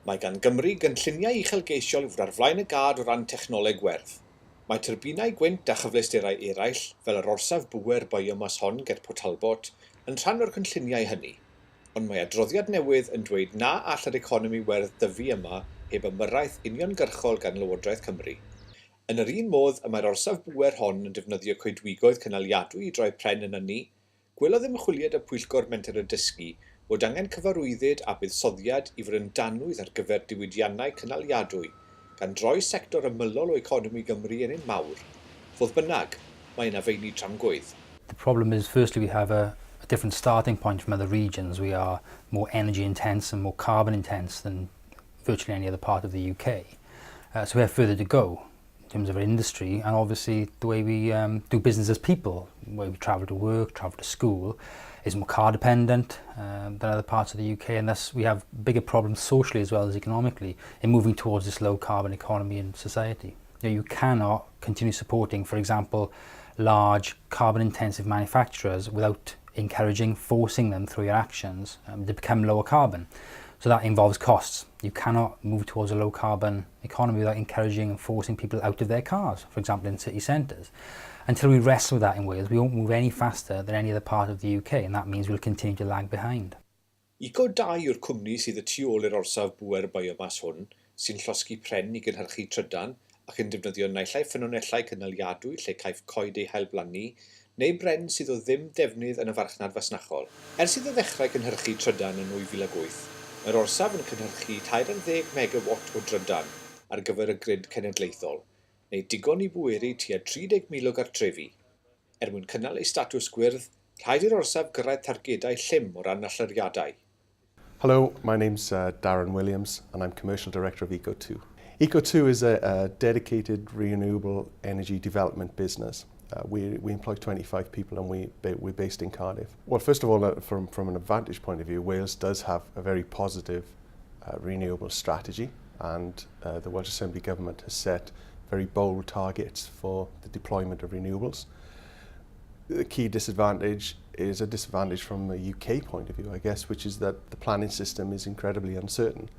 Mae gan Gymru gynlluniau uchelgeisiol i fod ar flaen y gad o ran technoleg werdd. Mae tyrbinau gwynt a chyfleusterau eraill, fel yr orsaf bŵer biomas hon ger Port Talbot, yn rhan o'r cynlluniau hynny. Ond mae adroddiad newydd yn dweud na all yr economi werdd dyfu yma heb ymyrraeth uniongyrchol gan Lywodraeth Cymru. Yn yr un modd y mae'r orsaf bŵer hon yn defnyddio coedwigoedd cynaliadwy i droi pren yn ynni, Gwelodd ymchwiliad y Pwyllgor Menter a Dysgu fod angen cyfarwyddyd a buddsoddiad i fod yn danwydd ar gyfer diwydiannau cynaliadwy, gan droi sector ymylol o economi Gymru yn un mawr. Fodd bynnag, mae yna feini tramgwydd. The problem is firstly we have a, a different starting point from other regions. We are more energy intense and more carbon intense than virtually any other part of the UK. So we have further to go in terms of our industry and obviously the way we do business as people, the way we travel to work, travel to school, is more car dependent than other parts of the UK, and thus we have bigger problems socially as well as economically in moving towards this low carbon economy and society. You cannot continue supporting, for example, large carbon intensive manufacturers without encouraging, forcing them through your actions to become lower carbon. So that involves costs. You cannot move towards a low carbon economy without encouraging and forcing people out of their cars, for example, in city centres. Until we wrestle with that in Wales, we won't move any faster than any other part of the UK, and that means we'll continue to lag behind. Eco 2 yw'r cwmni sydd y tu ôl i'r orsaf bŵer biomas hwn, sy'n llosgi pren i gynhyrchu trydan ac yn defnyddio naill ai ffynonellau cynaliadwy lle caiff coed eu hailblannu, neu bren sydd o ddim defnydd yn y farchnad fasnachol. Ers iddo ddechrau cynhyrchu trydan yn 2008, mae'r orsaf yn cynhyrchu 30 megawatt o drydan ar gyfer y grid cenedlaethol, neu digon i bweru tua 30,000 o gartrefi. Er mwyn cynnal ei statws gwyrdd, rhaid i'r orsaf gyrraedd targedau llym o ran allyriadau. Hello, my name's Darren Williams and I'm Commercial Director of Eco2. Eco2 is a dedicated renewable energy development business. We employ 25 people and we're based in Cardiff. Well, first of all, from an advantage point of view, Wales does have a very positive renewable strategy, and the Welsh Assembly Government has set very bold targets for the deployment of renewables. The key disadvantage is a disadvantage from a UK point of view, I guess, which is that the planning system is incredibly uncertain,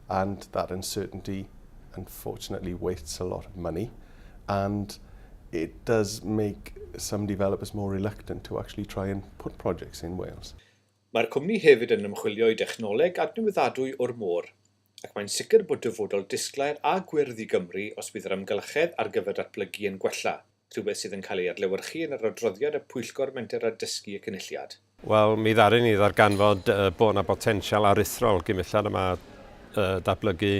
and that uncertainty unfortunately wastes a lot of money, and it does make some developers more reluctant to actually try and put projects in Wales. Mae'r cwmni hefyd yn ymchwilio i dechnoleg adnewyddadwy o'r môr, ac mae'n sicr bod dyfodol disglair a gwyrdd i Gymru os bydd yr amgylchedd ar gyfer datblygu yn gwella, rhywbeth sydd yn cael ei adlewyrchu yn yr adroddiad y Pwyllgor Menter a Dysgu y Cynulliad. Wel, mi ddaru ni ddarganfod bod yna botensial aruthrol gymellad yma datblygu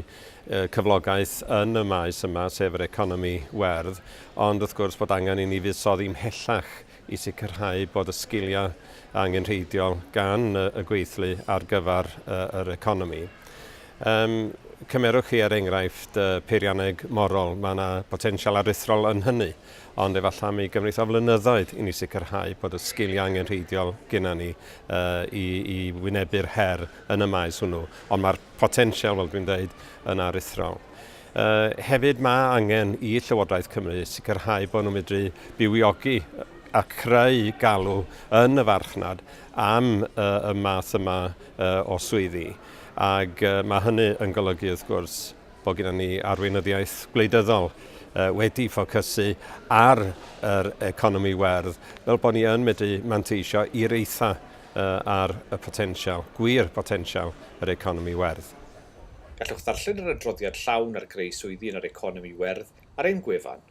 cyflogaeth yn y maes yma, sef yr economi werdd, ond wrth gwrs bod angen i ni fuddsoddi mhellach i sicrhau bod y sgiliau angenrheidiol gan y gweithlu ar gyfer yr economi. Cymerwch chi er enghraifft peirianneg morol, mae yna potensial aruthrol yn hynny, ond efallai mi gymryd o flynyddoedd i ni sicrhau bod y sgiliau angenrheidiol gyda ni i wynebu'r her yn y maes hwnnw. Ond mae'r potensial, fel dwi'n dweud, yn aruthrol. Hefyd mae angen i Llywodraeth Cymru sicrhau bod nhw'n medru bywiogi a creu galw yn y farchnad am y math yma o swyddi. Ac mae hynny yn golygu wrth gwrs bod gyda ni arweinyddiaeth gwleidyddol wedi ffocysu ar yr economi werdd, fel bod ni yn medru manteisio i'r eitha ar y potensial, gwir potensial yr economi werdd. Gallwch ddarllen yr adroddiad llawn ar greu swyddi yn yr economi werdd ar ein gwefan.